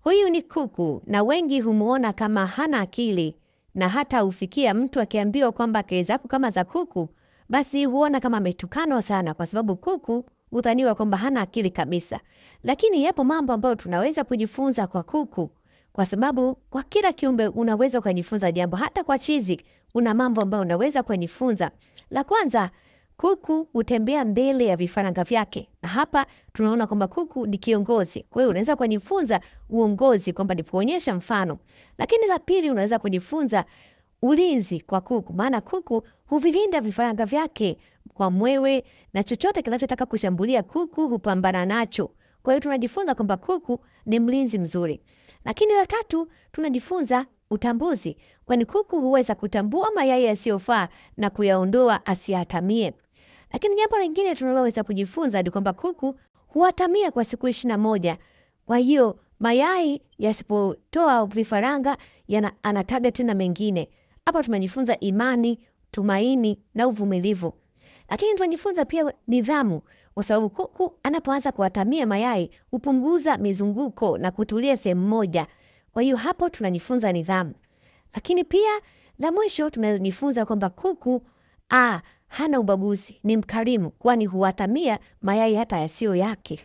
Huyu ni kuku na wengi humuona kama hana akili na hata hufikia mtu akiambiwa kwamba akili zako kama za kuku, basi huona kama ametukanwa sana, kwa sababu kuku hudhaniwa kwamba hana akili kabisa. Lakini yapo mambo ambayo tunaweza kujifunza kwa kuku, kwa sababu kwa kila kiumbe unaweza ukajifunza jambo. Hata kwa chizi una mambo ambayo unaweza kujifunza. La kwanza, kuku hutembea mbele ya vifaranga vyake, na hapa tunaona kwamba kuku ni kiongozi. Kwa hiyo unaweza kujifunza uongozi, kwamba ni kuonyesha mfano. Lakini la pili, unaweza kujifunza ulinzi kwa kuku, maana kuku huvilinda vifaranga vyake kwa mwewe na chochote kinachotaka kushambulia kuku hupambana nacho. Kwa hiyo tunajifunza kwamba kuku ni mlinzi mzuri. Lakini la tatu, tunajifunza utambuzi, kwani kuku huweza kutambua mayai yasiyofaa na kuyaondoa asiyatamie. Lakini jambo lingine tunaloweza kujifunza ni kwamba kuku huatamia kwa siku 21. Kwa hiyo mayai yasipotoa vifaranga anataga tena mengine. Hapa tumejifunza imani, tumaini na uvumilivu. Lakini tunajifunza pia nidhamu, kwa sababu kuku anapoanza kuatamia mayai hupunguza mizunguko na kutulia sehemu moja. Kwa hiyo hapo tunajifunza nidhamu. Lakini pia la mwisho tunajifunza kwamba kuku hana ubaguzi, ni mkarimu, kwani huatamia mayai hata yasiyo yake.